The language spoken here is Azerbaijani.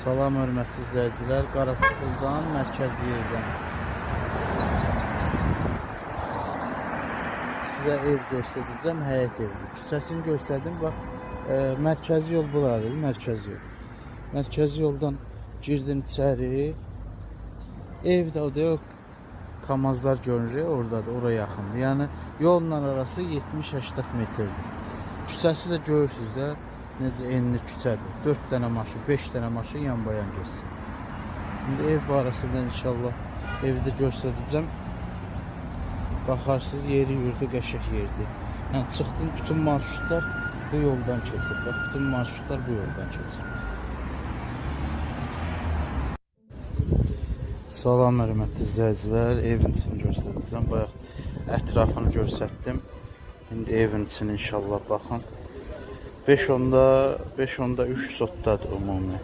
Salam hörmətli izləyicilər, Qaraçuxurdan, mərkəzi yerdən. Sizə ev göstərəcəm, həyət evidir. Küçəsini göstərdim, bax, mərkəzi yol buradır, mərkəzi yol. Mərkəzi yoldan girdin içəri. Ev də o da o Kamazlar görünür, oradadır, oraya yaxındır. Yəni yolla arası 70-80 metrdir. Küçəsi də görürsüz də necə enli küçədir. 4 dənə maşın, 5 dənə maşın yan-bayan getsin. İndi ev barəsində inşallah evi də göstərəcəm. Baxarsınız yeri yurdu qəşəng yerdir. Yəni çıxdın bütün marşrutlar bu yoldan keçir. Bax bütün marşrutlar bu yoldan keçir. Salam hörmətli izləyicilər, evin içini göstərəcəm. Bayaq ətrafını göstərdim. İndi evin içini inşallah baxın. 5.3 sotdadır ümumi.